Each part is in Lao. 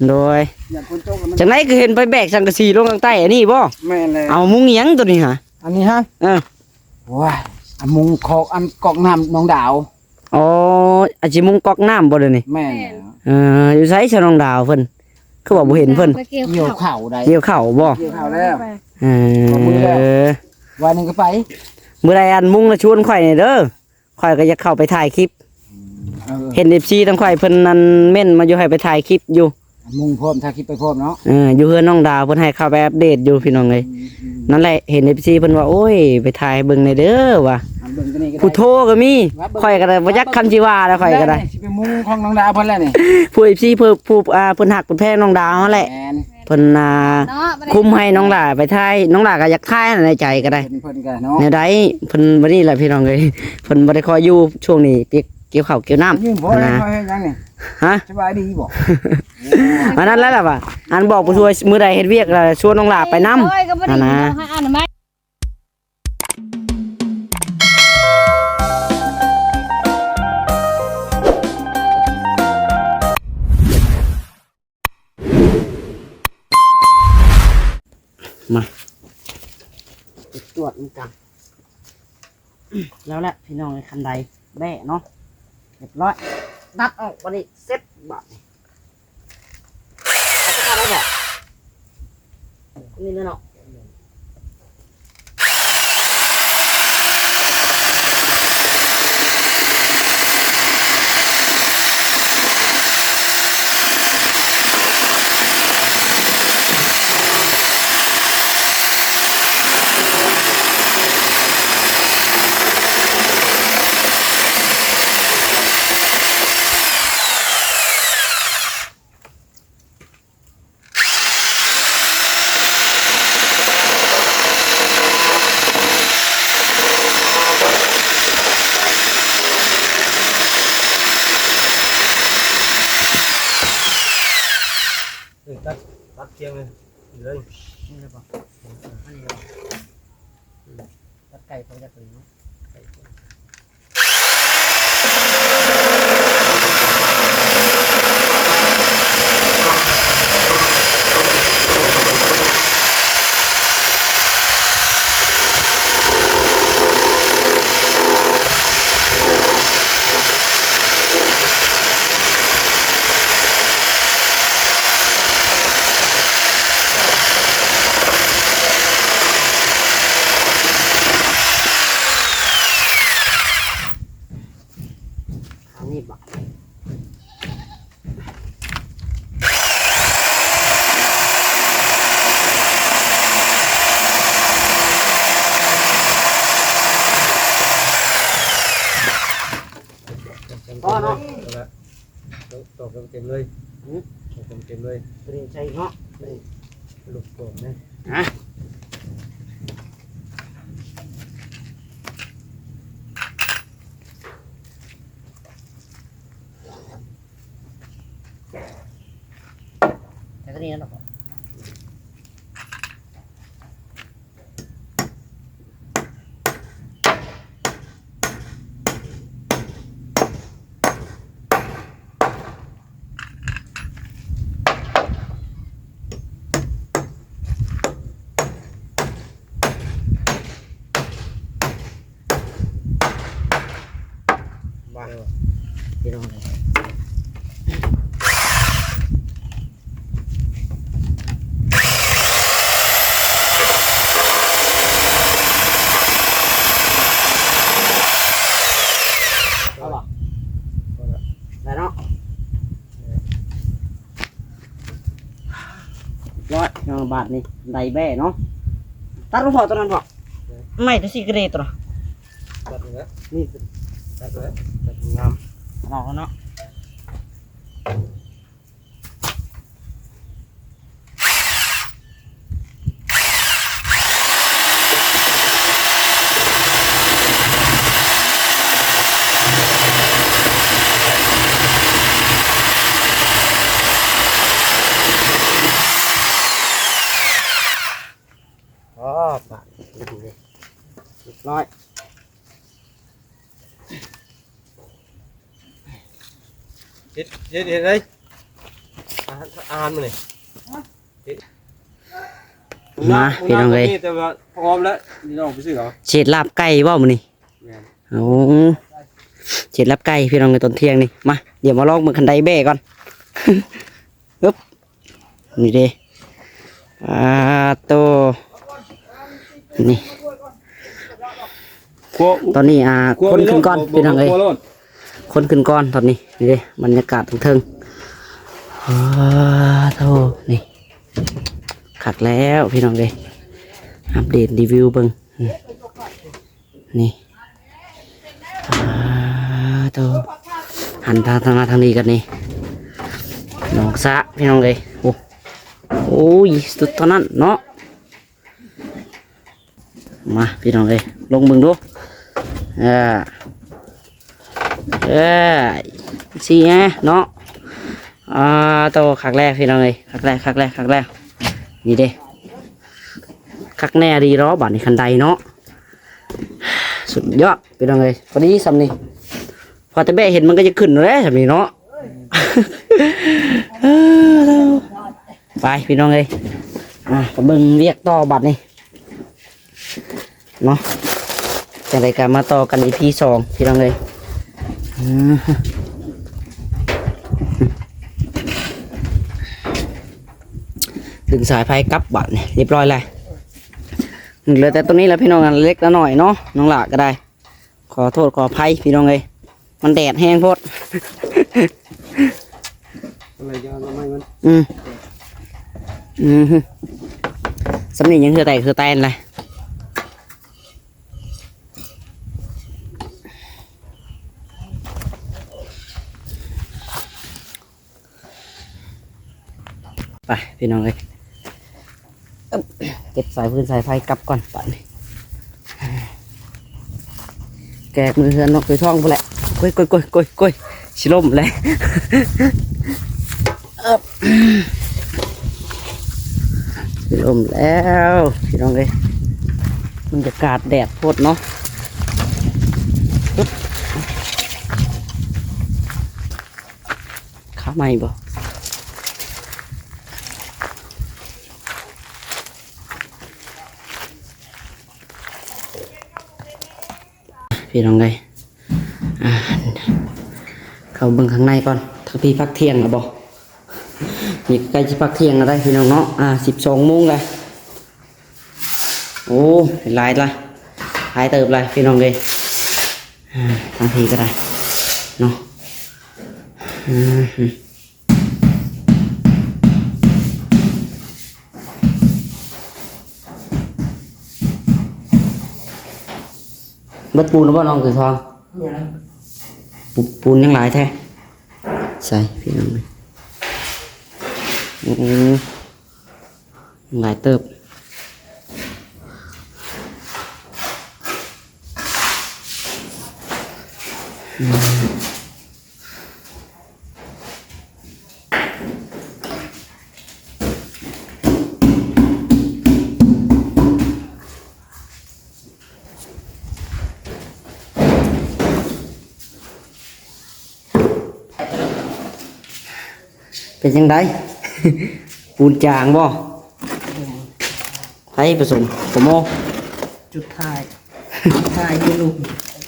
ໂດຍ ຢ້ານຝົນຕົກແລ້ວມັນ ຈັ່ງໃດຄືເຫັນໄປແບກສັງກະສີລົງທາງໃຕ້ອັນນີ້ບໍ່? ແມ່ນແລ້ວ ເອົາມຸງຫຍັງໂຕນີ້ຫະ? ອັນນີ້ຫະ? ເອີ ໂອ້ຍ ອັນມຸງຂອງ ອັນກອກນ້ຳໜອງດາວ. ອໍ ອາດຊິມຸງກອກນ້ຳບໍ່ດຽວນີ້? ແມ່ນແລ້ວ ເອີ ຢູ່ໃສຊະນ້ອງດາວເພິ່ນ? ຄືວ່າບໍ່ເຫັນເພິ່ນ ກ່ຽວເຂົ້າໄດ໋ ກ່ຽວເຂົ້າບໍ່? ກ່ຽວເຂົ້າແລ້ວ ເອີ ຂອງມື້ແລ້ວ ວານນີ້ກໍໄປ ມື້ໃດອັນມຸງລະຊວນຂ້ອຍແດ່ເດີ ຂ້ອຍກໍຢາກເຂົ້າໄປຖ່າຍຄລິບ ອືມ ເອີ ເຫັນເອັຟຊີທາງຂ້ອຍເພິ່ນນັ້ນເມັ້ນມາຢູ່ ໃຫ້ໄປຖ່າຍຄລິບຢູ່ ມຸງພ້ອມ ຖ່າຍຄລິບໄປພ້ອມເນາະ ເອີ ຢູ່ເຮືອນນ້ອງດາວເພິ່ນໃຫ້ເຂົ້າໄປອັບເດດຢູ່ພີ່ນ້ອງເອີຍ ອືມ ອືມ ນັ້ນແຫຼະ ເຫັນເອັຟຊີເພິ່ນວ່າ ໂອ້ຍ ໄປຖ່າຍເບິ່ງແດ່ເດີວ່າ ເບິ່ງຕົວນີ້ກໍໄດ້ ຜູ້ໂທກໍມີ ຂ້ອຍກໍໄດ້ ບໍ່ຈັກຄຳຊິວ່າແລ້ວ ຂ້ອຍກໍໄດ້ ຊິໄປມຸງຂອງນ້ອງດາວເພິ່ນແຫຼະນີ້ ຜູ້ເອັຟຊີ ຜູ້ ຜູ້ ອ່າ ເພິ່ນຮັກເພິ່ນແພງນ້ອງດາວຫັ້ນແຫຼະ ແມ່ນ ເພິ່ນ ອ່າ ເນາະ ຄຸມໃຫ້ນ້ອງຫຼ້າໄປຖ່າຍ ນ້ອງຫຼ້າກໍຢາກຖ່າຍໃນໃຈກໍໄດ້ ເພິ່ນ ເພິ່ນກໍເນາະ ແນວໃດ ເພິ່ນ ບັດນີ້ແຫຼະພີ່ນ້ອງເອີຍ ເພິ່ນບໍ່ໄດ້ຄ່ອຍຢູ່ຊ່ວງນີ້ ກ່ຽວເຂົ້າກ່ຽວນ້ຳຫັ້ນນະ ຫະ ສະບາຍດີບໍ່? ອັນນັ້ນແຫຼະວ່າ ອັນບອກຜູ້ຊ່ວຍ ມື້ໃດເຮັດວຽກລະຊວນນ້ອງຫຼ້າໄປນຳຫັ້ນນະ. ມາ ໄປກວດນຳກັນ ແລ້ວແຫຼະພີ່ນ້ອງເອີຍ ຄັນໄດແບ້ເນາະ ຮຽບຮ້ອຍ ຕັດອອກ ບັດນີ້ເສັດ ບາດນີ້ ຕັດຂາດໄດ້ບໍ່? ນີ້ແຫຼະເນາະ. ເອີ ຕັດ ຕັດຄຽງເລີຍ ນີ້ເລີຍບໍ່? ອັນນີ້ບໍ່? ຕັດໄກ່ເຂົາຈະເປັນເນາະ ໄກ່. ອັນນີ້ບາດ ພໍເນາະ ເອົາລະ ຕອກເຕັມເລີຍ ຫື ຕອກເຕັມເລີຍ ໂຕນີ້ໃສ່ເນາະ ລູກກອງນະ ຮະ. ໃສ່ຕົວນີ້ນຳບໍ່? ມາ ພີ່ນ້ອງເອີຍ ເອົາບໍ່? ພໍແລ້ວ ໄດ້ເນາະ. ຮຽບຮ້ອຍເນາະ ບາດນີ້ໄດ້ແບ້ເນາະ ຕັດບໍ່ພໍຕົວນັ້ນບໍ່ ໄມ້ຕົວຊີ້ກະເດຕົວ ຕັດນີ້ແຫຼະ ນີ້ ຕັດແລ້ວ ຕັດງາມ ເອົາເນາະ. ອໍ ບາດນີ້ຮຽບຮ້ອຍ. ເຮັດ ເຮັດ ເຮັດໄດ້ ອ່າ ອາຫານມື້ນີ້ ມາພີ່ນ້ອງເອີຍ ແຕ່ວ່າພ້ອມແລ້ວ ພີ່ນ້ອງໄປຊື້ເອົາ ເສດລາບໄກ່ບໍ່ມື້ນີ້? ແມ່ນ ໂອ້ ເສດລາບໄກ່ພີ່ນ້ອງເອີຍ ຕອນທ່ຽງນີ້ ມາ ດຽວມາລອງເບິ່ງຄັນໄດແບ້ກ່ອນ ອຶບ ນີ້ເດ້ ປາໂຕ ນີ້ ຕອນນີ້ ອ່າ ຄົນຂຶ້ນກ່ອນພີ່ນ້ອງເອີຍ ຄົນຂຶ້ນກ່ອນຕອນນີ້ ນີ້ເດ້ ບັນຍາກາດເທິງໆ ອ້າໂທ້ ນີ້ ຄັກແລ້ວພີ່ນ້ອງເອີຍ ອັບເດດຣີວິວເບິ່ງ ນີ້ ອ່າ ໂທ້ ຫັນທາງ ທາງ ທາງນີ້ກັນນີ້ ໜອງສະພີ່ນ້ອງເອີຍ ໂອ້ ໂອ້ຍ ສຸດເທົ່ານັ້ນເນາະ ມາພີ່ນ້ອງເອີຍ ລົງເບິ່ງດູ ເອີ ເອີ ຊີ້ແຮະເນາະ ອ່າ ໂຕ ຄັກແລ້ວພີ່ນ້ອງເອີຍ ຄັກແລ້ວ ຄັກແລ້ວ ຄັກແລ້ວ ນີ້ເດ້ ຄັກແນ່ດີເນາະ ບາດນີ້ຄັນໄດເນາະ ສຸດຍອດພີ່ນ້ອງເອີຍ ພໍດີສ່ຳນີ້ ພໍແຕ່ແບະເຫັນມັນກໍຈະຂຶ້ນແລ້ວສ່ຳນີ້ເນາະ ເອີ ໄປພີ່ນ້ອງເອີຍ ອ່າ ໄປເບິ່ງວຽກຕໍ່ບາດນີ້ເນາະ ຈັ່ງໃດກໍມາຕໍ່ກັນ ອີພີ ສອງ ພີ່ນ້ອງເອີຍ ອືມ ດຶງສາຍໄຟກັບບາດນີ້ ຮຽບຮ້ອຍແລ້ວ ເຫຼືອແຕ່ຕົວນີ້ແຫຼະພີ່ນ້ອງ ອັນເລັກລະໜ້ອຍເນາະ ນ້ອງຫຼ້າກໍໄດ້ ຂໍໂທດຂໍອະໄພພີ່ນ້ອງເອີຍ ມັນແດດແຮງໂພດ ອືມ ອືມ ສ່ຳນີ້ຍັງເຫື່ອແຕກເຫື່ອແຕນເລີຍ. ໄປພີ່ນ້ອງເອີຍ ເກັບສາຍຟືນສາຍໄຟກັບກ່ອນບາດນີ້ ແກກມືເຮືອນນົກຕົວທອງພຸ້ນແຫຼະ ໂກຍໆໆໆ ຊິລົ້ມແລ້ວ ຊິລົ້ມແລ້ວພີ່ນ້ອງເອີຍ ບັນຍາກາດແດດໂພດເນາະ. ຂາໃໝ່ບໍ່? ພີ່ນ້ອງເອີຍ ອ່າ ເຂົ້າເບິ່ງຂ້າງໃນກ່ອນ ທາງພີ້ພັກທ່ຽງແລ້ວບໍ່? ນີ້ໃກ້ຊິພັກທ່ຽງແລ້ວໄດ໋ພີ່ນ້ອງເນາະ ອ່າ ສິບສອງໂມງແລ້ວ. ໂອ້ ຫຼາຍລະ ຫຼາຍເຕີບລະພີ່ນ້ອງເອີຍ ອ່າ ທາງພີ້ກໍໄດ້ເນາະ ອືມ ເບິດປູນແລ້ວບໍ່ນ້ອງຖືທອງ? ຍັງ ປູ ປູນຍັງຫຼາຍແທ້ ໃສ່ພີ່ນ້ອງເອີຍ ອືມ. ຫຼາຍເຕີບ ເປັນຈັ່ງໃດ? ປູນຈາງບໍ່? ໃຜປະສົມ? ໂປໂມ? ຈຸດທ້າຍ ຈຸດທ້າຍຢູ່ລຸ່ມ.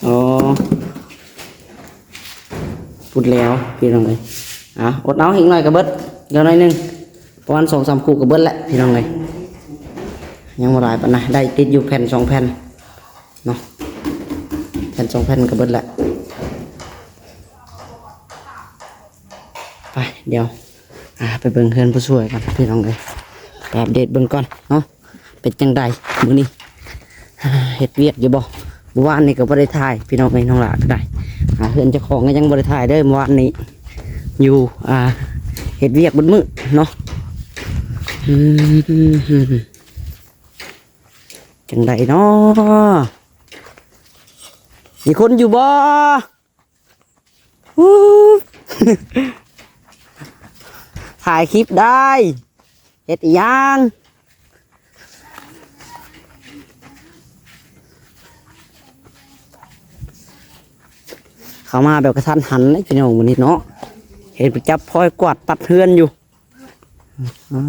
ອໍ ພຸ້ນແລ້ວພີ່ນ້ອງເອີຍ ອ່າ ອົດເອົາ ອີກໜ້ອຍກໍເບິດ ເຫຼືອໜ້ອຍໜຶ່ງ ປະມານສອງສາມຄູ່ກໍເບິດແຫຼະພີ່ນ້ອງເອີຍ ຍັງບໍ່ຫຼາຍປານໃດ ໄດ້ຕິດຢູ່ແຜ່ນສອງແຜ່ນເນາະ ແຜ່ນສອງແຜ່ນກໍເບິດແຫຼະ. ໄປ ດຽວ ອ່າ ໄປເບິ່ງເຮືອນຜູ້ຊ່ວຍກ່ອນພີ່ນ້ອງເອີຍ ໄປອັບເດດເບິ່ງກ່ອນເນາະ ເປັນຈັ່ງໃດມື້ນີ້ ອ່າ ເຮັດວຽກຢູ່ບໍ່? ມື້ວານນີ້ກໍບໍ່ໄດ້ຖ່າຍພີ່ນ້ອງເອີຍ ນ້ອງຫຼ້າກໍໄດ້ ອ່າ ເຮືອນເຈົ້າຂອງກໍຍັງບໍ່ໄດ້ຖ່າຍເດີ້ ມື້ວານນີ້ຢູ່ ອ່າ ເຮັດວຽກເບິດມື້ເນາະ ອືມ ຈັ່ງໃດເນາະ ມີຄົນຢູ່ບໍ່? ອູ້ ຖ່າຍຄລິບໄດ້ ເຮັດອີ່ຫຍັງ? ເຂົ້າມາແບບກະທັນຫັນເດ້ພີ່ນ້ອງມື້ນີ້ເນາະ ເຫັນໄປຈັບພອຍກວາດປັດເຮືອນຢູ່. ອ່າ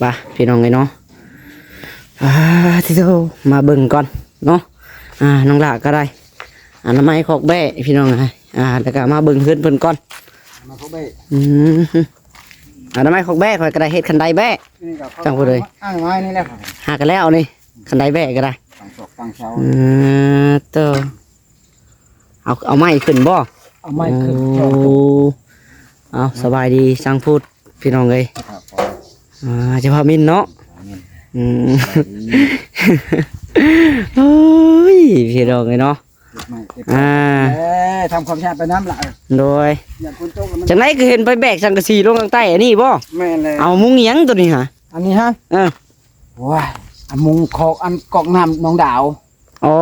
ໄປພີ່ນ້ອງເອີຍເນາະ ອ່າ ທີ່ໂຕ ມາເບິ່ງກ່ອນເນາະ ອ່າ ນ້ອງຫຼ້າກໍໄດ້ ອະນາໄມຄອກແບ້ພີ່ນ້ອງເອີຍ ອ່າ ແລ້ວກໍມາເບິ່ງເຮືອນເພິ່ນກ່ອນ ອະນາໄມຄອກແບ້ ອືມ ອະນາໄມຄອກແບ້ ຂ້ອຍກໍໄດ້ເຮັດຄັນໄດແບ້ ນີ້ກໍ ຈັ່ງພຸ້ນເລີຍ ອ່າງໄມ້ນີ້ແຫຼະ ຫາກໍແລ້ວນີ້ ຄັນໄດແບ້ກໍໄດ້ ຕັ້ງສອກຕັ້ງເສົາ ເອີ ໂຕ ເອົາ ເອົາໄມ້ຂຶ້ນບໍ່? ເອົາໄມ້ຂຶ້ນ ໂອ້ ເອົາ ສະບາຍດີຊ່າງພຸດ ພີ່ນ້ອງເອີຍ ອ່າ ເຈົ້າພາວມິນເນາະ ອືມ ໂອ້ຍ ພີ່ນ້ອງເອີຍເນາະ ເກັບໄມ້ເກັບ ອ່າ ເອີ ທຳຄວາມສະອາດໄປນຳລະ ໂດຍ ຢ່າຝົນຕົກລະມັນ ຈັ່ງໃດຄືເຫັນໄປແບກສັງກະສີລົງທາງໃຕ້ອັນນີ້ບໍ່? ແມ່ນແລ້ວ ເອົາມຸງຫຍັງໂຕນີ້ຫະ? ອັນນີ້ຫະ? ເອີ ໂອ້ຍ ອັນມຸງຄອກ ອັນກອກນ້ຳໜອງດາວ ອໍ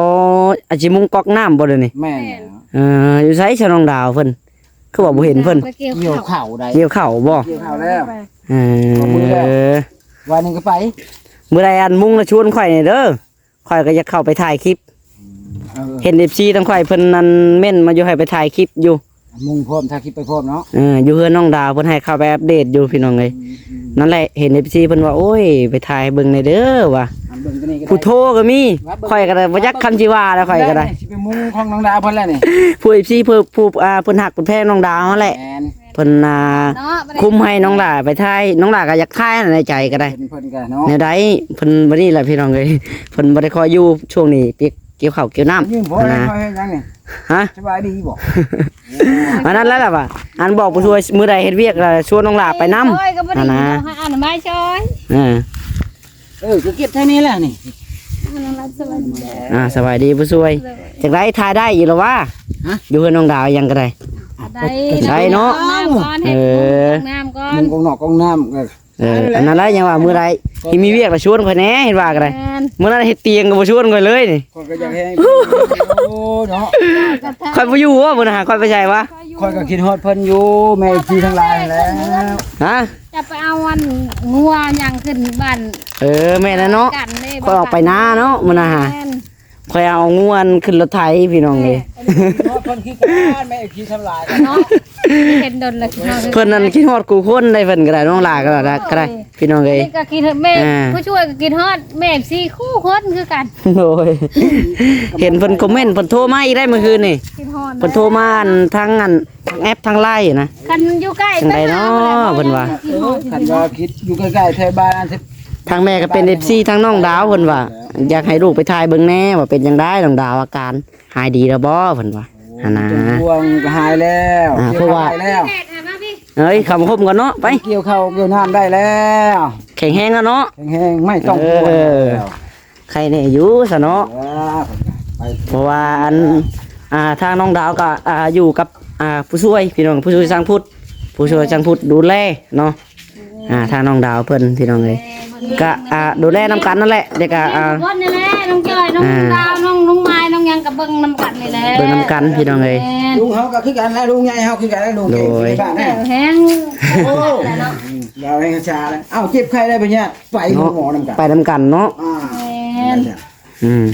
ອາດຊິມຸງກອກນ້ຳບໍ່ດຽວນີ້? ແມ່ນແລ້ວ ເອີ ຢູ່ໃສຊະນ້ອງດາວເພິ່ນ? ຄືວ່າບໍ່ເຫັນເພິ່ນ ກ່ຽວເຂົ້າໄດ໋ ກ່ຽວເຂົ້າບໍ່? ກ່ຽວເຂົ້າແລ້ວ ເອີ ວານນີ້ກໍໄປ ມື້ໃດອັນມຸງລະຊວນຂ້ອຍແດ່ເດີ ຂ້ອຍກໍຢາກເຂົ້າໄປຖ່າຍຄລິບ ເອີ ເຫັນເອັຟຊີທາງຂ້ອຍເພິ່ນນັ້ນເມັ້ນມາຢູ່ໃຫ້ໄປຖ່າຍຄລິບຢູ່ ມຸງພ້ອມ ຖ່າຍຄລິບໄປພ້ອມເນາະ ເອີ ຢູ່ເຮືອນນ້ອງດາວເພິ່ນໃຫ້ເຂົ້າໄປອັບເດດຢູ່ພີ່ນ້ອງເອີຍ ອືມ ນັ້ນແຫຼະ ເຫັນເອັຟຊີເພິ່ນວ່າ ໂອ້ຍ ໄປຖ່າຍໃຫ້ເບິ່ງແດ່ເດີວ່າ ອັນເບິ່ງຕົວນີ້ກໍໄດ້ ຜູ້ໂທກໍມີ ວ່າເບິ່ງ ຂ້ອຍກໍໄດ້ ບໍ່ຈັກຄຳຊິວ່າແລ້ວ ຂ້ອຍກໍໄດ້ ຊິໄປມຸງຂອງນ້ອງດາວເພິ່ນແລ້ວນີ້ ຜູ້ເອັຟຊີ ຜູ້ ຜູ້ ອ່າ ເພິ່ນຮັກເພິ່ນແພງນ້ອງດາວຫັ້ນແຫຼະ ແມ່ນ ເພິ່ນ ອ່າ ເນາະ ຄຸມໃຫ້ນ້ອງຫຼ້າໄປຖ່າຍ ນ້ອງຫຼ້າກໍຢາກຖ່າຍໃນໃຈກໍໄດ້ ເພິ່ນ ເພິ່ນກໍເນາະ ແນວໃດ ເພິ່ນບໍ່ນີ້ລະພີ່ນ້ອງເອີຍ ເພິ່ນບໍ່ໄດ້ຄ່ອຍຢູ່ຊ່ວງນີ້ ປຽກ ກ່ຽວເຂົ້າກ່ຽວນ້ຳຫັ້ນນະ ຫະ ສະບາຍດີບໍ່? ອັນນັ້ນແຫຼະລະວ່າ ອັນບອກຜູ້ຊ່ວຍ ມື້ໃດເຮັດວຽກລະຊວນນ້ອງຫຼ້າໄປນຳຫັ້ນນະ ອັນໄມ້ຊອຍ ເອີ ເອີ ກໍເກັບເທົ່ານີ້ແຫຼະນີ້ ອັນນັ້ນລະ ສະບາຍດີ ອ່າ ສະບາຍດີຜູ້ຊ່ວຍ ໂດຍ ຈັ່ງໃດ ຖ່າຍໄດ້ຢູ່ລະຫວາ? ຮະ ຢູ່ເຮືອນນ້ອງດາວຫຍັງກໍໄດ້ ໄດ້ ໄດ້ເນາະ ເອີ ກອງນ້ຳກ່ອນ ເອີ ກອງນອກກອງນ້ຳ ເອີ ອັນນັ້ນແຫຼະ ຍັງວ່າມື້ໃດທີ່ມີວຽກລະຊວນຂ້ອຍແດ່ ເຫັນວ່າກໍໄດ້ ແມ່ນ ມື້ນັ້ນເຮັດຕຽງກໍບໍ່ຊວນຂ້ອຍເລີຍນີ້ ຂ້ອຍກໍຢາກແຮງ ໂອ້ເນາະ ຂ້ອຍບໍ່ຢູ່ຫວາມື້ນັ້ນຫາ ຂ້ອຍໄປໃສຫວາ ຂ້ອຍກໍຄິດຮອດເພິ່ນຢູ່ ແມ່ເອັຟຊີທັງຫຼາຍຫັ້ນແຫຼະ ຮະ ຈະໄປເອົາອັນງົວຫຍັງຂຶ້ນບ້ານ ເອີ ແມ່ນແລ້ວເນາະ ຂ້ອຍອອກໄປນາເນາະມື້ນັ້ນຫາ ແມ່ນ ຂ້ອຍເອົາງົວຂຶ້ນລົດໄຖພີ່ນ້ອງເອີຍ ເພິ່ນຄິດຮອດ ເພິ່ນຄິດຮອດແມ່ເອັຟຊີທັງຫຼາຍເນາະ ເຫັນດົນແລ້ວຄິດຮອດ ເພິ່ນນັ້ນຄິດຮອດຄູ່ຄົນໄດ໋ ເພິ່ນກໍໄດ້ ນ້ອງຫຼ້າກໍໄດ້ ກໍໄດ້ພີ່ນ້ອງເອີຍ ນີ້ກໍຄິດຮອດແມ່ ອ່າ ຜູ້ຊ່ວຍກໍຄິດຮອດແມ່ເອັຟຊີຄູ່ຄົນຄືກັນ ໂດຍ ເຫັນເພິ່ນຄອມເມັນ ເພິ່ນໂທມາອີກໄດ໋ມື້ຄືນນີ້ ຄິດຮອດ ເພິ່ນໂທມາອັນທາງອັນ ທາງແອັບທາງໄລນ໌ນະ ຄັນຢູ່ໃກ້ ຈັ່ງໃດເນາະ ເພິ່ນວ່າ ຄັນວ່າຄິດຢູ່ໃກ້ໆແຖວບ້ານ ທາງແມ່ກໍເປັນເອັຟຊີທາງນ້ອງດາວ ເພິ່ນວ່າ ຢາກໃຫ້ລູກໄປຖ່າຍເບິ່ງແດ່ວ່າເປັນຈັ່ງໃດ ນ້ອງດາວອາການຫາຍດີແລ້ວບໍ່ ເພິ່ນວ່າ ໂອ້ ຫັ້ນນະ ເປັນຫ່ວງກໍຫາຍແລ້ວ ອ່າ ເພາະວ່າ ຫາຍແລ້ວ ເອີຍ ເຂົ້າມາຄົມກັນເນາະ ໄປ ກ່ຽວເຂົ້າກ່ຽວນ້ຳໄດ້ແລ້ວ ແຂງແຮງແລ້ວເນາະ ແຂງແຮງ ໄມ່ຕ້ອງຫ່ວງ ເອີ ແລ້ວ ໄຄແນ່ຢູ່ຊະເນາະ ເອີ ໄປ ເພາະວ່າອັນ ອ່າ ທາງນ້ອງດາວກໍ ອ່າ ຢູ່ກັບ ອ່າ ຜູ້ຊ່ວຍ ພີ່ນ້ອງ ຜູ້ຊ່ວຍຊ່າງພຸດ ຜູ້ຊ່ວຍຊ່າງພຸດດູແລເນາະ ອ່າ ທາງນ້ອງດາວເພິ່ນ ພີ່ນ້ອງເອີຍ ກໍ ອ່າ ດູແລນຳກັນນັ້ນແຫຼະ ແລ້ວກໍ ອ່າ ທຸກຄົນນີ້ແຫຼະ ນ້ອງຈ້ອຍ ນ້ອງ ອ່າ ດາວ ນ້ອງ ນ້ອງມາຍ ນ້ອງຫຍັງກໍເບິ່ງນຳກັນນີ້ແຫຼະ ເບິ່ງນຳກັນ ພີ່ນ້ອງເອີຍ ແມ່ນ ລຸງເຮົາກໍຄືກັນແຫຼະ ລຸງໃຫຍ່ເຮົາຄືກັນແຫຼະ ລຸງເກັ່ງ ໂດຍ ຢູ່ໃນບ້ານນະ ແຂງແຮງ ໂອ້ ແລ້ວແຮງຊາແລ້ວ ເອົ້າ ເຈັບໄຂ້ໄດ້ໄປຍາດ ໄປໂຮງໝໍນຳກັນ ເນາະ ໄປນຳກັນເນາະ ອ່າ ແມ່ນ ອືມ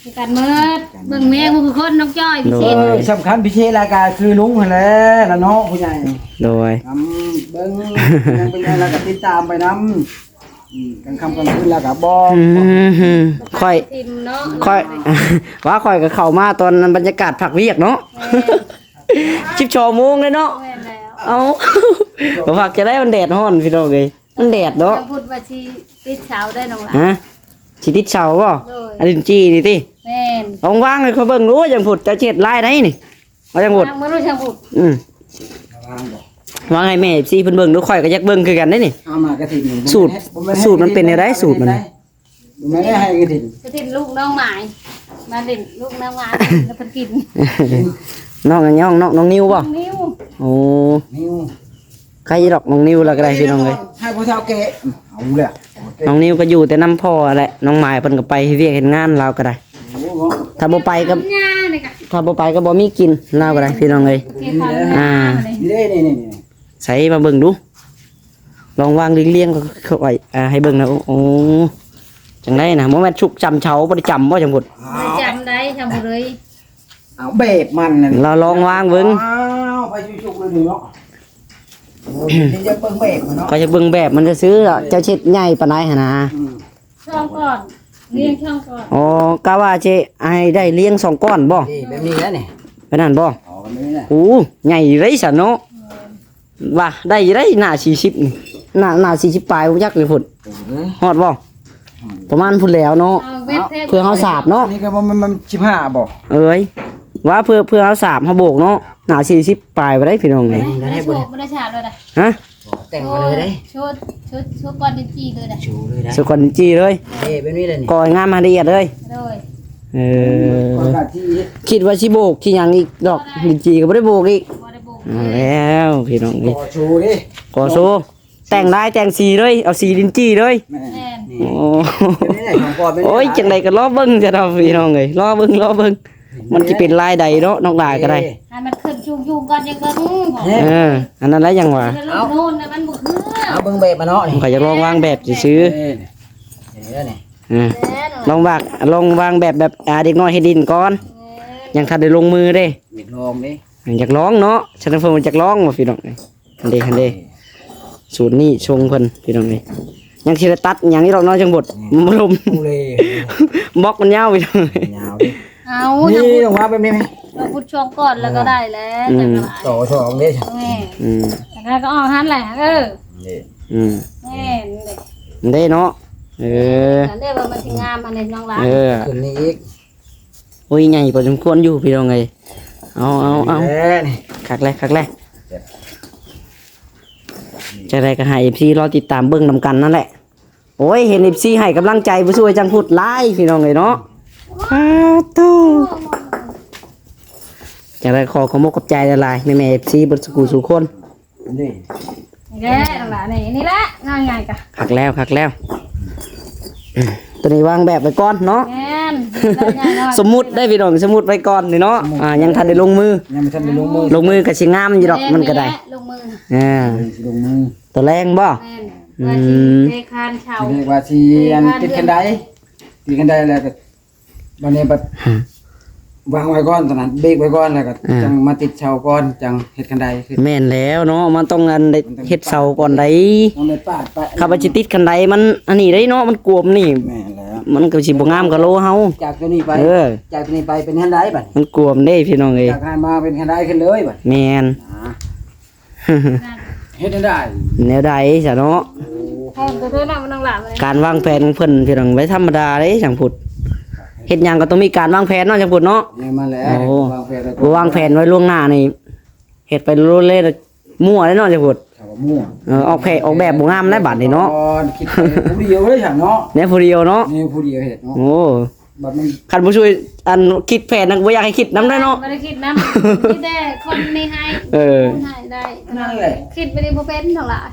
ຄືກັນໝົດ ເບິ່ງແມ່ຜູ້ຄົນນ້ອງຈ້ອຍພິເສດ ໂດຍ ສຳຄັນພິເສດລະກະຄືລຸງຫັ້ນແຫຼະລະເນາະ ຜູ້ໃຫຍ່ ໂດຍ ນຳເບິ່ງ ເປັນຫຍັງເປັນຫຍັງລະກະຕິດຕາມໄປນຳ ອືມ ກາງຄ່ຳກາງຄືນລະກະບອກ ອືມ ຂ້ອຍ ຂ້ອຍ ວ່າຂ້ອຍກະເຂົ້າມາຕອນບັນຍາກາດພັກວຽກເນາະ ແມ່ນ ສິບສອງໂມງເລີຍເນາະ ແມ່ນແລ້ວ ເອົ້າ ບໍ່ພັກຈະໄດ້ ມັນແດດຮ້ອນ ພີ່ນ້ອງເອີຍ ມັນແດດເນາະ ຍັງພຸດວ່າຊິຕິດເສົາໄດ້ນ້ອງຫຼ້າ ຮະ ຊິຕິດເສົາບໍ່? ໂດຍ ອັນດິນຈີ່ນີ້ຕິ? ແມ່ນ ລອງວາງໃຫ້ຂ້ອຍເບິ່ງດູ ຈັ່ງພຸດ ເຈົ້າຊິເຮັດລາຍໃດນີ້? ເອົາຈັ່ງພຸດ ວາງເບິ່ງດູຈັ່ງພຸດ ອືມ ວາງໃຫ້ແມ່ເອັຟຊີເພິ່ນເບິ່ງດູ ຂ້ອຍກໍຢາກເບິ່ງຄືກັນເດ້ນີ້ ເອົາມາກະຖິນ ສູດ ສູດມັນເປັນແນວໃດ ສູດມັນ? ບໍ່ແມ່ນໄດ້ໃຫ້ກະຖິນ ກະຖິນລູກນ້ອງໝາຍ ມາຫຼິ້ນລູກນ້ອງໝາຍ ແລ້ວເພິ່ນກິນ ນ້ອງຫຍັງ ນ້ອງ ນ້ອງນິວບໍ່? ນ້ອງນິວ ໂອ້ ນິວ ໃຄດອກ ນ້ອງນິວລະກະໄດ້ພີ່ນ້ອງເອີຍ ໃຫ້ຜູ້ເຖົ້າແກ່ ເອົາແລ້ວ ນ້ອງນິວກໍຢູ່ແຕ່ນຳພໍ່ແຫຼະ ນ້ອງໝາຍເພິ່ນກໍໄປເຮັດວຽກເຮັດງານລາວກໍໄດ້ ໂອ້ ຖ້າບໍ່ໄປກໍ ຖ້າບໍ່ໄປກໍບໍ່ມີກິນລາວກໍໄດ້ພີ່ນ້ອງເອີຍ ອ່າ ນີ້ໆ ໃສມາເບິ່ງດູ ລອງວາງລຽງໆ ເຂົ້າໄປ ອ່າ ໃຫ້ເບິ່ງນະ ໂອ້ ຈັ່ງໃດນະ ບໍ່ແມ່ນຊຸກຈຳເຊົາ ບໍ່ໄດ້ຈຳບໍ່ ຈັ່ງພຸດ ບໍ່ໄດ້ຈຳໄດ້ ຈຳບໍ່ເລີຍ ເອົາແບບມັນນັ້ນ ລາວລອງວາງເບິ່ງ. ອ້າວ ໄປຊຸກໆເລີຍເນາະ. ໂອ້ຍ ຢາກເບິ່ງແບບມັນເນາະ. ຂ້ອຍຢາກເບິ່ງແບບມັນຊື່ໆ ເຈົ້າເຮັດໃຫຍ່ປານໃດຫັ້ນນະ? ອືມ ສອງກ້ອນ ລຽງສອງກ້ອນ. ອໍ ກະວ່າຊິໃຫ້ໄດ້ລຽງສອງກ້ອນບໍ່? ນີ້ ແບບນີ້ແຫຼະນີ້ ແບບນັ້ນບໍ່? ອໍ ແບບນີ້ແຫຼະ. ໂອ້ ໃຫຍ່ເລີຍຊັ້ນເນາະ. ວ່າໄດ້ຢູ່ໄດ໋ ໜ້າສີ່ສິບນີ້ ໜ້າ ໜ້າສີ່ສິບປາຍບໍ່ຈັກຢູ່ພຸ້ນ. ເອີ ຮອດບໍ່? ຮອດ ປະມານພຸ້ນແຫຼ້ວເນາະ. ເອົາແບບແທ້ ເພື່ອເຮົາສາບເນາະ. ນີ້ກໍບໍ່ແມ່ນ ມັນສິບຫ້າບໍ່? ເອີຍ ວ່າເພື່ອ ເພື່ອເຮົາສາບເຮົາໂບກເນາະ ໜ້າສີ່ສິບປາຍບໍ່ໄດ້ພີ່ນ້ອງເອີຍ. ບໍ່ໄດ້ໂຊກ ບໍ່ໄດ້ສາບເລີຍນະ. ຮະ? ແຕ່ງມາເລີຍເດ້. ໂຊ ໂຊ ໂຊກ້ອນດິນຈີ່ເລີຍນະ. ໂຊເລີຍນະ ໂຊກ້ອນດິນຈີ່ເລີຍ. ເອີ ແບບນີ້ແຫຼະນີ້ ກໍງາມໃຫ້ລະອຽດເລີຍ. ໂດຍ. ເອີ ຂ້ອຍກະຊິ ຄິດວ່າຊິໂບກຊິຫຍັງອີກດອກ ດິນຈີ່ກໍບໍ່ໄດ້ໂບກອີກ. ບໍ່ໄດ້ໂບກ. ເອົາແລ້ວພີ່ນ້ອງເອີຍ ກໍໂຊເດ້ ກໍໂຊ ແຕ່ງລາຍແຕ່ງສີເລີຍ ເອົາສີລິນຈີ່ເລີຍ. ແມ່ນ. ແມ່ນ. ໂອ້ ເປັນໄດ໋ຂອງພໍ່ເປັນ ໂອ້ຍ ຈັ່ງໃດກໍລໍເບິ່ງຊະເນາະພີ່ນ້ອງເອີຍ ລໍເບິ່ງ ລໍເບິ່ງ ມັນຊິເປັນລາຍໃດເນາະ ນ້ອງຫຼ້າກໍໄດ້. ເອີ ໃຫ້ມັນຂຶ້ນສູງໆກ່ອນ ຈັ່ງເບິ່ງ. ເອີ ອັນນັ້ນແຫຼະຫຍັງວ່າ ເອົາ ໂນ່ນນະ ມັນບໍ່ຄື. ເອົາເບິ່ງແບບມາເນາະ ຂ້ອຍຢາກລອງວາງແບບຊື່ໆ. ເອີ ນີ້ ເອີ ແມ່ນ ລອງວາງ ລອງວາງແບບ ແບບ ອ່າ ເດັກນ້ອຍເຮັດດິນກ່ອນ. ແມ່ນ. ຍັງທັນໄດ້ລົງມືເດ້. ຢາກລອງເດ້ ຢາກລອງເນາະ ຊັ້ນເພິ່ນຢາກລອງວ່າພີ່ນ້ອງເອີຍ. ຫັ້ນເດ້ ຫັ້ນເດ້ ສູດນີ້ຊົງເພິ່ນພີ່ນ້ອງເອີຍ. ຍັງຊິໄດ້ຕັດຫຍັງອີກດອກເນາະ ຈັ່ງບົດ ອືມ ມັນບໍ່ລົມ ໂອ້ເລ ບລັອກມັນຍາວພີ່ນ້ອງເອີຍ. ຍາວເດ້. ເອົາ ນີ້ ຕ້ອງວາງແບບນີ້ແມະ ເອົາພຸດຊ່ອງກ່ອນແລ້ວກໍໄດ້ແລ້ວ. ອືມ ຈັ່ງວ່າ ຕໍ່ຊ່ອງເດ້. ແມ່ນ. ອືມ ແລ້ວກໍອອກຫັ້ນແຫຼະ. ເອີ ນີ້ ອືມ ແມ່ນເດ້ ເດ້ເນາະ. ເອີ ອັນນີ້ວ່າມັນຊິງາມ ອັນນີ້ນ້ອງຫຼ້າ ເອີ ຂຶ້ນນີ້ອີກ. ໂອ້ຍ ໃຫຍ່ພໍສົມຄວນຢູ່ພີ່ນ້ອງເອີຍ. ເອົາ ເອົາ ເອົາ ແມ່ນ ຄັກແລ້ວ ຄັກແລ້ວ. ຈັ່ງໃດກໍໃຫ້ເອັຟຊີລໍຕິດຕາມເບິ່ງນຳກັນນັ້ນແຫຼະ. ໂອ້ຍ ເຫັນເອັຟຊີໃຫ້ກຳລັງໃຈຜູ້ຊ່ວຍຈັ່ງພຸດຫຼາຍພີ່ນ້ອງເອີຍເນາະ. ສາທຸ. ຈັ່ງໃດຂໍຂອບມຸກຂອບໃຈຫຼາຍໆ ແມ່ໆ ເອັຟຊີ ເບິດສູ່ຜູ້ສູ່ຄົນ. ນີ້ ນີ້ແຫຼະ ນີ້ ນີ້ແຫຼະ ງ່າຍໆກະ ຄັກແລ້ວ ຄັກແລ້ວ. ຕົວນີ້ວາງແບບໄວ້ກ່ອນເນາະ. ແມ່ນ ສົມມຸດໄດ້ພີ່ນ້ອງ ສົມມຸດໄວ້ກ່ອນນີ້ເນາະ. ອ່າ ຍັງທັນໄດ້ລົງມື ຍັງບໍ່ທັນໄດ້ລົງມື ລົງມືກໍຊິງາມຢູ່ດອກ ມັນກໍໄດ້ ລົງມື. ອ່າ ຊິລົງມື ຕົວແລງບໍ່? ແມ່ນ. ອືມ ວ່າຊິເທຄານເສົາ ຊິເລີຍວ່າຊິອັນ ເທຄານ ຕິດຄັນໄດ ຕິດຄັນໄດແລ້ວກໍ ບັດນີ້ບັດ ຮະ ວາງໄວ້ກ່ອນ ຕອນນັ້ນເບກໄວ້ກ່ອນ ແລ້ວກໍ ອ່າ ຈັ່ງມາຕິດເສົາກ່ອນ ຈັ່ງເຮັດຄັນໄດຂຶ້ນ. ແມ່ນແລ້ວເນາະ ມັນຕ້ອງອັນໄດ້ ມັນຕ້ອງເຮັດເສົາກ່ອນໄດ໋. ຕ້ອງໄດ້ປາດໄປ ຄັນວ່າຊິຕິດຄັນໄດມັນອັນນີ້ໄດ໋ເນາະ ມັນກວມນີ້. ແມ່ນແລ້ວ ມັນກໍຊິບໍ່ງາມກະໂລເຮົາ. ຈາກຕົວນີ້ໄປ ເອີ ຈາກຕົວນີ້ໄປເປັນຄັນໄດບັດ ມັນກວມເດ້ພີ່ນ້ອງເອີຍ. ຈາກນັ້ນມາເປັນຄັນໄດຂຶ້ນເລີຍບັດ. ແມ່ນ. ອ່າ ເຮັດແນວໃດ ແນວໃດຊະເນາະ? ໂອ້ ການວາງແຜນຂອງເພິ່ນພີ່ນ້ອງ ບໍ່ທຳມະດາເດ້ຊ່າງພຸດ. ເຮັດຫຍັງກໍຕ້ອງມີການວາງແຜນເນາະ ຊ່າງພຸດເນາະ. ແມ່ນມາແລ້ວ ໂອ້ ວາງແຜນໄວ້ກ່ອນ ບໍ່ວາງແຜນໄວ້ລ່ວງໜ້ານີ້ ເຮັດໄປໂລເລ ມົວເດ້ເນາະ ຊ່າງພຸດ. ຖ້າວ່າມົວ ເອີ ອອກແຜນ ອອກແບບບໍ່ງາມໄດ້ບາດນີ້ເນາະ. ຄິດໄປຜູ້ດຽວເລີຍຊັ້ນເນາະ ແນວຜູ້ດຽວເນາະ ແນວຜູ້ດຽວເຮັດເນາະ. ໂອ້ ບັດມັນ ຄັນຜູ້ຊ່ວຍອັນຄິດແຜນນະ ບໍ່ຢາກໃຫ້ຄິດນຳໄດ້ເນາະ. ບໍ່ໄດ້ຄິດນຳ ມີແຕ່ຄົນນີ້ໃຫ້ ເອີ ຄົນໃຫ້ໄດ້ ນັ້ນແຫຼະ. ຄິດໄປນີ້ບໍ່ເປັນເທົ່າຫຼາຍ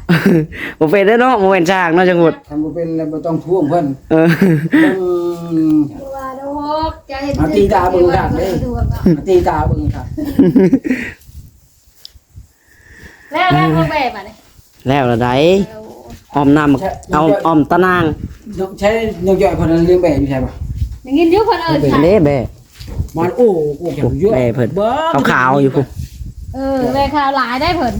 ບໍ່ເປັນເດ້ເນາະ ບໍ່ແມ່ນຊ່າງເນາະ ຈັ່ງພຸດ. ຄັນບໍ່ເປັນແລ້ວບໍ່ຕ້ອງທ້ວງເພິ່ນ. ເອີ ເບິ່ງ ວ່າດອກ ຈະເຮັດ ມາຕີຕາເບິ່ງຄັກເດ້ ມາຕີຕາເບິ່ງຄັກ. ແລ້ວ ແລ້ວເບິ່ງແບບບາດນີ້ ແລ້ວລະໃດ໋. ເອີ ອ້ອມນ້ຳ ເອົາ ອ້ອມຕາໜ່າງ ນ້ອງໃຊ້ ນ້ອງຈ້ອຍເພິ່ນລຽງແບຢູ່ໃສບໍ່? ໄດ້ຍິນຢູ່ເພິ່ນເອີ້ນ ເດ້ແບ ມາ ໂອ້ ໂອ້ ແບເພິ່ນ ຂາວໆຢູ່ພຸ້ນ. ເອີ ແບຂາວຫຼາຍໄດ໋ເພິ່ນ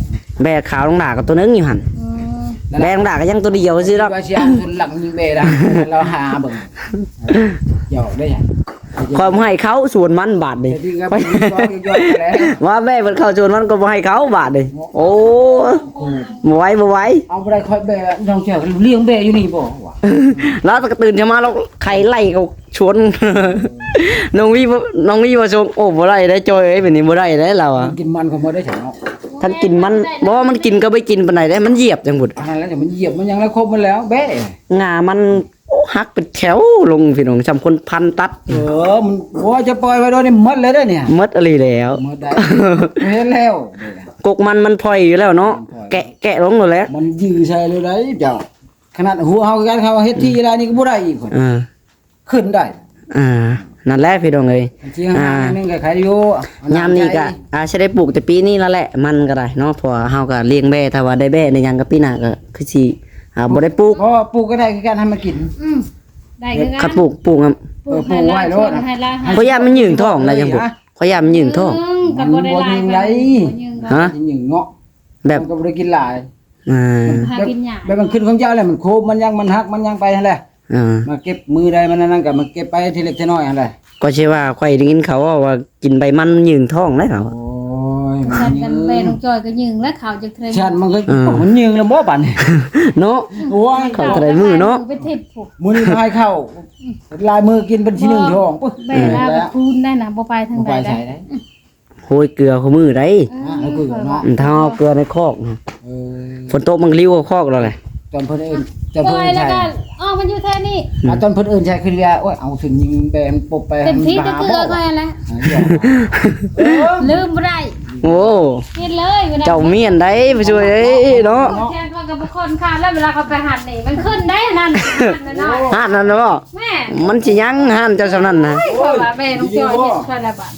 ແບຂາວນ້ອງດາກໍຕົວໜຶ່ງຢູ່ຫັ້ນ. ອືມ ແບນ້ອງດາກໍຍັງຕົວດຽວຊື່ດອກ. ວ່າຊິເອົາຄົນຫຼັງຍິງແບໄດ້ ລາວຫາເບິ່ງ ຢອກໄດ້ຫຍັງ. ຂ້ອຍບໍ່ໃຫ້ເຂົ້າສວນມັນບາດນີ້ ວ່າແບເພິ່ນເຂົ້າສວນມັນກໍບໍ່ໃຫ້ເຂົ້າບາດນີ້. ໂອ້ຍ ບໍ່ໄຫວ ບໍ່ໄຫວ ເອົາບໍ່ໄດ້. ຂ້ອຍແບນ້ອງເຈົ້າລ້ຽງແບຢູ່ນີ້ບໍ່ວະ? ລາວກໍຕື່ນເຊົ້າມາ ລາວໄຂ່ໄລ່ເຂົ້າສວນ. ນ້ອງວີ ນ້ອງວີວ່າ ໂອ້ ບໍ່ໄດ້ໄດ໋ ຈ້ອຍເອີຍ ແບບນີ້ບໍ່ໄດ້ໄດ໋ ລາວວ່າ. ກິນມັນກໍບໍ່ໄດ້ເນາະ ຄັນກິນມັນ ບໍ່ ມັນກິນກໍບໍ່ກິນປານໃດເດ້ ມັນຢຽບຈັ່ງພຸ້ນ. ອັນນັ້ນແຫຼະ ມັນຢຽບ ມັນຫຍັງແລ້ວຄົບມັນແລ້ວແບ. ງາມັນ ໂອ້ ຫັກເປັນແຖວລົງພີ່ນ້ອງ ຊ່ຳຄົນພັນຕັດ. ເອີ ມັນ ໂອ້ຍ ຈະປ່ອຍໄວ້ໂດຍນີ້ໝົດເລີຍເດ້ນີ້. ໝົດອີ່ຫຼີແລ້ວ ໝົດໄດ້ ເຫັນແລ້ວ. ກົກມັນ ມັນຜ່ອຍຢູ່ແລ້ວເນາະ ມັນຜ່ອຍ ແກະ ແກະລົງໂລດແຫຼະ. ມັນຢືໃສ່ເລີຍໄດ໋ເຈົ້າ. ຂະໜາດຫົວເຮົາຄືກັນ ເຮົາເຮັດທີ່ລາຍນີ້ກໍບໍ່ໄດ້ອີກ. ເອີ ຂຶ້ນໄດ້. ອ່າ ນັ້ນແຫຼະພີ່ນ້ອງເອີຍ. ຊິຫາ ອ່າ ໜຶ່ງກໍຂາຍຢູ່ ຍາມນີ້ກໍ ອ່າ ຊິໄດ້ປູກແຕ່ປີນີ້ລະແຫຼະ ມັນກໍໄດ້ເນາະ ເພາະວ່າເຮົາກໍລ້ຽງແບ ຖ້າວ່າໄດ້ແບໄດ້ຫຍັງກໍປີໜ້າກໍຄືຊິ ອ່າ ບໍ່ໄດ້ປູກ. ເພາະວ່າປູກກໍໄດ້ຄືກັນ ໃຫ້ມັນກິນ. ອືມ ໄດ້ຄືກັນ ຄັນປູກ ປູກ ເອີ ປູກໄວ້ໂລດ ເພາະຢ້ານມັນຍືງທ້ອງນະ ຈັ່ງພຸ້ນ. ພະຍາຍາມຍືງທ້ອງ ເອີ ກໍບໍ່ໄດ້ຫຼາຍ ມັນບໍ່ຍືງໄດ້ ບໍ່ຍືງ ຮະ ມັນຊິຍືງເນາະ ແບບ ມັນກໍບໍ່ໄດ້ກິນຫຼາຍ ເອີ ມັນຫາກິນຍາກ ແບບມັນຂຶ້ນຂອງເຈົ້າແຫຼະ ມັນໂຄມ ມັນຫຍັງ ມັນຫັກ ມັນຫຍັງໄປຫັ້ນແຫຼະ ເອີ ມາເກັບມື້ໃດມັນອັນນັ້ນກໍມາເກັບໄປທີເລັກທີນ້ອຍຫັ້ນແຫຼະ ກໍຊິວ່າຂ້ອຍໄດ້ຍິນເຂົາເວົ້າວ່າກິນໃບມັນຍືງທ້ອງເດ້ເຂົາ ໂອ້ຍ ແມ່ນ້ອງຈອຍກໍຍືງແລ້ວ ເຂົາຈັກເທື່ອ ຊັ້ນມັນກໍ ເອີ ມັນຍືງແລ້ວບໍ່ບາດນີ້ ເນາະ ໂອ້ຍ ເຂົາເທົ່າໃດມື້ເນາະ ໄປເທັດພຸ້ນ ມື້ນີ້ພາຍເຂົ້າ ຫຼາຍມື້ກິນເປັນທີໜຶ່ງທ້ອງ ແມ່ລາວກໍຄູນໄດ້ນະ ບໍ່ໄປທາງໃດ ບໍ່ໄປໃສໄດ້ ໂຮຍເກືອຄູ່ມື້ໃດ ເອີ ເອີ ເອີ ເອົາເກືອເນາະ ອືມ ຖ້າເອົາເກືອໃນຄອກນະ ເອີ ຝົນຕົກມັນກໍລິ້ວເຂົ້າຄອກແລ້ວແຫຼະ ຕອນເພິ່ນເອີ້ນ ຕອນເພິ່ນເອີ້ນໃສ່ ແລ້ວກໍອອກມາຢູ່ແຖວນີ້ ອືມ ອ່າ ຕອນເພິ່ນເອີ້ນໃສ່ຄືວ່າ ໂອ້ຍ ເອົາເຖິງຍິງແບມປົບໄປ ເຕັມທີ່ກໍເກືອຂ້ອຍຫັ້ນແຫຼະ ເອີ ລືມບໍ່ໄດ້ ໂອ້ ເຮັດເລີຍ ເຈົ້າມ້ຽນໄດ໋ ຜູ້ຊ່ວຍເອີຍເນາະ ແຂນຂ້ອຍກໍບໍ່ຄ່ອນຂ້າງແລ້ວ ເວລາເຂົາໄປຫັນນີ້ ມັນຂຶ້ນໄດ໋ຫັ້ນ ຫັ້ນນັ້ນເນາະ ຫັ້ນນັ້ນເນາະ ແມ່ນ ມັນຊິຍັງຫັ້ນເຈົ້າສ່ຳນັ້ນນະ ໂອ້ຍ ຂ້ອຍວ່າແມ່ນ້ອງຈອຍເຮັດໄປແລ້ວບາດ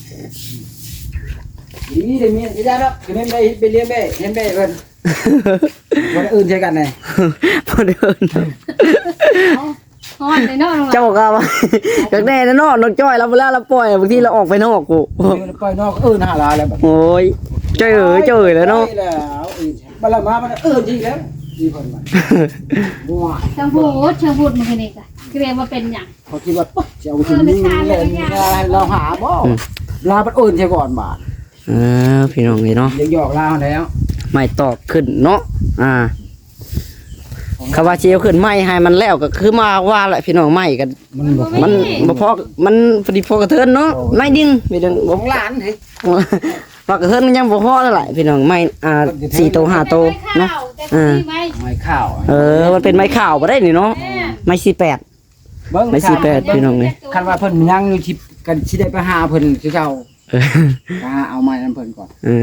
ດີເດ້ ມີ ຢ່າດອກ ເຫັນໄດ້ ໄປລ້ຽງແບ້ ເຫັນແບ້ເພິ່ນ ບໍ່ໄດ້ເອີ້ນໃສ່ກັນແດ່ ບໍ່ໄດ້ເອີ້ນ ເອົ້າ ຮ້ອນເດ້ເນາະ ເຈົ້າກໍວ່າ ຈັກແດ່ເນາະ ນ້ອງຈ້ອຍລາວ ເວລາລາວປ່ອຍ ບາງທີລາວອອກໄປນອກພຸ້ນ ເອີ ໄປນອກ ເອີ້ນຫາລາວແລ້ວ ໂອ້ຍ ຈ້ອຍເອີຍ ຈ້ອຍເອີຍແລ້ວເນາະ ບັດລາວມາ ມັນເອີ້ນອີກແລ້ວ ມີຄົນມາ ໂອ້ຍ ເຊີງພູດ ເຊີງພູດ ມື້ຄືນນີ້ກໍ ຄືແມ່ນວ່າເປັນຫຍັງ ເຂົາຄິດວ່າ ປະ ຊິເອົາຜູ້ຍິງແລ່ນລາວຫາບໍ່ ອືມ ລາວບັດເອີ້ນໃສ່ກ່ອນບາດ ເອີ ພີ່ນ້ອງເອີຍເນາະ ຢອກໆລາວຫັ້ນແຫຼະ ໄມ້ຕອກຂຶ້ນເນາະ ອ່າ ຄຳວ່າຊິເອົາຂຶ້ນໄມ້ໃຫ້ມັນແລ້ວ ກໍຄືມາວ່າແຫຼະ ພີ່ນ້ອງ ໄມ້ກໍ ມັນບໍ່ ມັນບໍ່ພໍ ມັນພໍດີພໍກະເທີນເນາະ ໂອ້ ໜ້ອຍໜຶ່ງ ມີເລື່ອງ ຂອງຫຼານເດ້ ວ່າກະເທີນມັນຍັງບໍ່ພໍແລ້ວແຫຼະ ພີ່ນ້ອງ ໄມ້ ອ່າ ສີ່ໂຕ ຫ້າໂຕເນາະ ເອີ ໄມ້ຂາວ ເອີ ມັນເປັນໄມ້ຂາວບໍ່ໄດ້ນີ້ເນາະ ແມ່ນ ໄມ້ສີ່ແປດ ເບິ່ງ ໄມ້ສີ່ແປດ ຄັນ ພີ່ນ້ອງເອີຍ ຄັນວ່າເພິ່ນຍັງຢູ່ທີ່ ກັນຊິໄດ້ໄປຫາເພິ່ນຄືເກົ່າ ເອີ ໄປຫາເອົາໄມ້ນຳເພິ່ນກ່ອນ ເອີ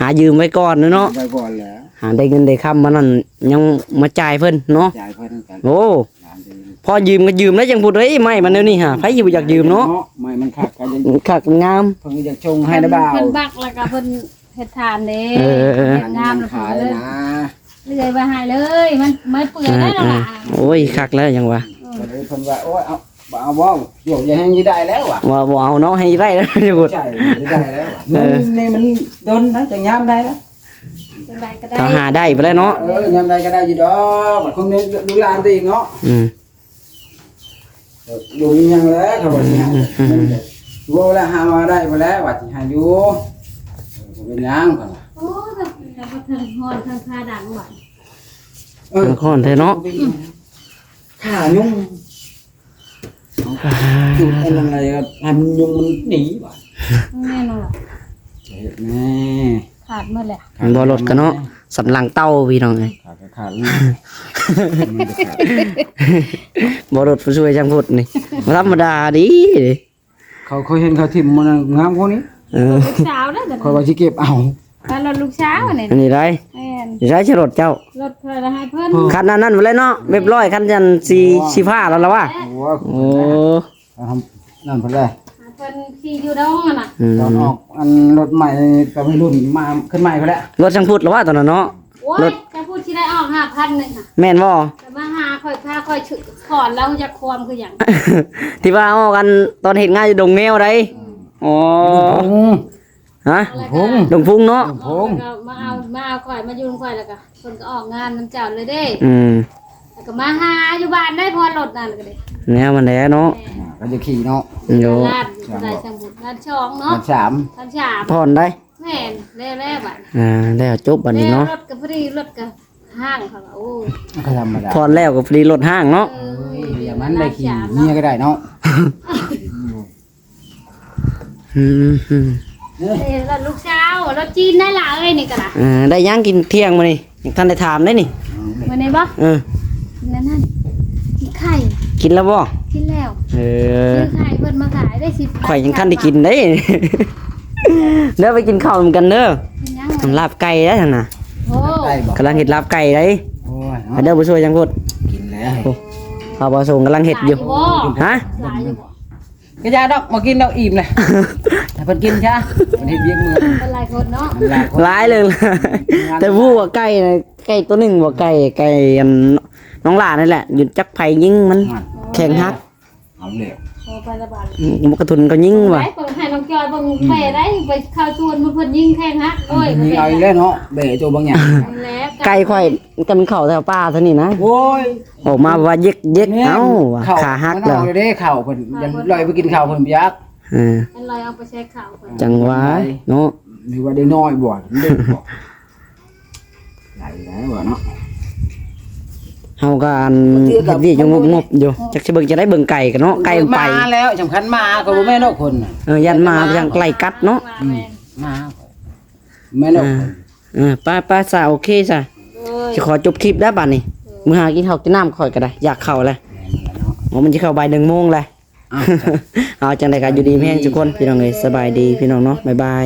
ຫາຢືມໄວ້ກ່ອນເນາະ ໄວ້ກ່ອນແຫຼະ ຫາໄດ້ເງິນໄດ້ຄຳມານັ້ນ ຍັງມາຈ່າຍເພິ່ນເນາະ ຈ່າຍເພິ່ນກັນ ໂອ້ ຫຼານເອີຍ ພໍຢືມກໍຢືມແລ້ວ ຈັ່ງພຸ້ນເອີຍ ໄມ້ມັນແນວນີ້ຫາ ໃຜຊິບໍ່ຢາກຢືມເນາະ ໄມ້ມັນຄັກກໍຍັງ ມັນຄັກມັນງາມ ເພິ່ນກໍຢາກສົ່ງໃຫ້ນະບ່າວ ເພິ່ນບັກແລ້ວກໍເພິ່ນ ເຮັດທານເດ້ ເອີ ເຮັດງາມນະ ເລື່ອຍໄວ້ໃຫ້ເລີຍ ມັນ ມັນເປື່ອຍໄດ້ແລ້ວລະ ໂອ້ຍ ຄັກແລ້ວຍັງວ່າ ເອີ ກໍເລີຍເພິ່ນວ່າ ໂອ້ຍ ເອົາ ບໍ່ເອົາບໍ່ ດຽວຢ່າແຮງຊິໄດ້ແລ້ວວ່າ ວ່າບໍ່ເອົາເນາະ ແຮງຊິໄດ້ແລ້ວ ໃຊ່ ໄດ້ແລ້ວ ເອີ ນີ້ມັນດົນນະ ຈັ່ງຍາມໄດ້ລະ ຈັ່ງໃດກໍໄດ້ ຖ້າຫາໄດ້ໄປແລ້ວເນາະ ເອີ ຍາມໃດກໍໄດ້ຢູ່ດອກ ຄົນໃນລູກຫຼານຕົວເອງເນາະ ອືມ ບໍ່ມີຫຍັງແລ້ວ ເຂົາວ່າຊິໃຫ້ ອືມ ເວົ້າແລ້ວຫາມາໄດ້ພຸ້ນແຫຼະ ວ່າຊິໃຫ້ຢູ່ ເອີ ບໍ່ເປັນຫຍັງ ເພິ່ນວ່າ ໂອ້ຍ ແຕ່ບໍ່ເຖິງຮ້ອນເທິງຜາດັງວ່າ ເອີ ເທິງຮ້ອນແທ້ເນາະ ຂາຍຸງ ອ່າ ຈຸດອັນນັ້ນໃດກໍໃຫ້ມັນຍຸງມັນໜີວ່າ ແມ່ນແລ້ວ ເຮັດແນ່ ຂາດໝົດແຫຼະ ມັນບໍ່ລົດກັນເນາະ ສຳຫຼັງເຕົ່າ ພີ່ນ້ອງເອີຍ ຂາດກໍຂາດ ມັນກໍຂາດ ບໍ່ລົດຜູ້ຊ່ວຍຊ່າງພຸດນີ້ ບໍ່ທຳມະດາເດ້ ເຂົາ ເຂົາເຫັນເຂົາຖິ້ມມັນງາມກວ່ານີ້ ເອີ ລູກສາວເດ້ ຂ້ອຍວ່າຊິເກັບເອົາ ອັນນັ້ນລູກສາວນີ້ ອັນນີ້ໄດ້ ແມ່ນ ໃຊ້ ໃຊ້ລົດເຈົ້າ ລົດຂ້ອຍລະໃຫ້ເພິ່ນ ຄັນນັ້ນນັ້ນໄປເລີຍເນາະ ແມ່ນ ຮຽບຮ້ອຍ ຄັນຈັ່ງຊິ ໂອ້ ຊິພາແລ້ວລະວ່າ ໂອ້ ໂອ້ ເອົາທຳນັ້ນເພິ່ນແຫຼະ ເພິ່ນຂີ່ຢູ່ດອງຫັ້ນນະ ອືມ ຕອນອອກອັນລົດໃໝ່ກໍໄວລຸ້ນມາຂຶ້ນໃໝ່ພຸ້ນແຫຼະ ລົດຊ່າງພຸດລະວ່າຕອນນັ້ນເນາະ ໂອ້ຍ ລົດ ຊ່າງພຸດຊິໄດ້ອອກຫ້າພັນໜຶ່ງຫັ້ນ ແມ່ນບໍ່ ກໍມາຫາຂ້ອຍ ພາຂ້ອຍສອນລາວຮູ້ຈັກຄວາມຄືຫຍັງ ທີ່ວ່າອອກກັນຕອນເຮັດງານຢູ່ດົງແມວໃດ ອືມ ອໍ ດົງ ຮະ ດົງພຸງ ດົງພຸງເນາະ ດົງພຸງ ແລ້ວກໍມາເອົາ ມາເອົາຂ້ອຍ ມາຢູ່ນຳຂ້ອຍ ແລ້ວກໍ ເພິ່ນກໍອອກງານນຳເຈົ້າເລີຍເດ້ ອືມ ແລ້ວກໍມາຫາຢູ່ບ້ານໄດ້ ເພາະວ່າລົດນັ້ນກໍໄດ້ ແນວມັນແຫຼະເນາະ ແມ່ນ ອ່າ ກໍຈະຂີ່ເນາະ ໂດຍ ລ້ານເທົ່າໃດ ຊ່າງບຸນ ລ້ານສອງເນາະ ລ້ານສາມ ລ້ານສາມ ຜ່ອນໄດ້ ແມ່ນ ແລ້ວ ແລ້ວບັດ ອ່າ ແລ້ວຈົບບັດນີ້ເນາະ ແລ້ວລົດກໍພໍດີ ລົດກໍຮ້າງ ເຂົາວ່າ ໂອ້ຍ ກໍທຳມະດາ ຜ່ອນແລ້ວກໍພໍດີລົດຮ້າງເນາະ ເອີຍ ຢ່າມັນໄດ້ຂີ່ເມຍກໍໄດ້ເນາະ ອືມ ເອີ ແລ້ວລູກສາວ ລົດຈີນໄດ້ລະເອີຍ ນີ້ກໍລະ ເອີ ໄດ້ຫຍັງກິນທ່ຽງມື້ນີ້ ຍັງທັນໄດ້ຖາມເດ້ນີ້ ມື້ນີ້ບໍ່ ເອີ ກິນອັນນັ້ນ ກິນໄຂ່ ກິນແລ້ວບໍ່ ກິນແລ້ວ ເອີ ຊື້ໄຂ່ເພິ່ນມາຂາຍໄດ້ສິບ ຂ້ອຍຍັງທັນໄດ້ກິນເດ້ ເດີ ໄປກິນເຂົ້ານຳກັນເດີ ກິນຫຍັງ ລາບໄກ່ໄດ໋ຫັ້ນນະ ໂອ້ ໄກ່ບໍ່ ກຳລັງເຮັດລາບໄກ່ໄດ໋ ໂອ້ຍ ເດີ ຜູ້ຊ່ວຍຈັ່ງພຸດ ກິນແລ້ວ ໂອ້ ເຂົາບໍ່ສົ່ງກຳລັງເຮັດຢູ່ ຫຼາຍຢູ່ບໍ່ ຮະ ຫຼາຍຢູ່ບໍ່ ກໍຢ່າດອກ ບໍ່ກິນດອກ ອີ່ມແຫຼະ ໃຫ້ເພິ່ນກິນຊະ ເພິ່ນເຮັດວຽກເມືອງ ເພິ່ນຫຼາຍຄົນເນາະ ຫຼາຍຄົນ ຫຼາຍເລີຍ ແຕ່ຮູ້ວ່າໄກ່ນະ ໄກ່ຕົວໜຶ່ງບໍ່ ໄກ່ ໄກ່ອັນນ້ອງຫຼ້ານີ້ແຫຼະ ຢູ່ຈັກໃຜຍິງມັນ ນັ້ນ ແຂງຫັກ ເອົາແລ້ວ ໂອ້ ໄປລະບາດ ອືມ ມັນກະທຸນເຂົາຍິງວ່າ ໄປ ເບິ່ງໃຫ້ນ້ອງຈອຍເບິ່ງແບໄດ້ ໄປເຂົ້າສວນເພິ່ນຍິງແຂງຫັກ ໂອ້ຍ ຍິງເອົາອີກແລ້ວເນາະ ແບໂຕບາງຢ່າງ ແລ້ວ ໄກ່ຂ້ອຍ ແຕ່ມັນເຂົ້າແຖວປ່າເທົ່ານີ້ນະ ໂອ້ຍ ອອກມາວ່າເຢັກໆ ແມ່ນ ເອົ້າ ເຂົ້າ ຂາຫັກແລ້ວ ມັນເອົາເດ້ ເຂົ້າເພິ່ນ ເຂົ້າເພິ່ນ ຍັງລອຍໄປກິນເຂົ້າເພິ່ນບໍ່ຢາກ ເອີ ມັນລອຍເອົາໄປໃສ່ເຂົ້າເພິ່ນ ຈັ່ງວ່າເນາະ ຫຼືວ່າເດັກນ້ອຍບໍ່ ເດັກບໍ່ ຫຼາຍແລ້ວເນາະ ເຮົາກໍອັນ ບາງເທື່ອກໍ ເຮັດວຽກຢູ່ງົບໆຢູ່ ຈັກຊິເບິ່ງຈັ່ງໃດ ເບິ່ງໄກ່ກັນເນາະ ໄກ່ມັນໄປ ມາແລ້ວ ສຳຄັນໝາກໍບໍ່ແມ່ນດອກຄົນນະ ເອີ ຢ້ານໝາ ຢ້ານໝາ ໄປທາງໄກກັດເນາະ ອືມ ໝາ ແມ່ນດອກ ອ່າ ເອີ ໄປໆ ຊະ ໂອເຄຊະ ໂດຍ ຊິຂໍຈົບຄລິບແລ້ວບາດນີ້ ໂດຍ ມື້ຫາກິນເຂົ້າກິນນ້ຳຂ້ອຍກໍໄດ້ ຢາກເຂົ້າແລ້ວ ແມ່ນແລ້ວເນາະ ໂອ້ ມັນຊິເຂົ້າບ່າຍໜຶ່ງໂມງແລ້ວ ອ້າວ ເອົາ ຈັ່ງໃດກໍຢູ່ດີມີແຮງທຸກຄົນ ພີ່ນ້ອງເອີຍ ສະບາຍດີພີ່ນ້ອງເນາະ ບາຍບາຍ.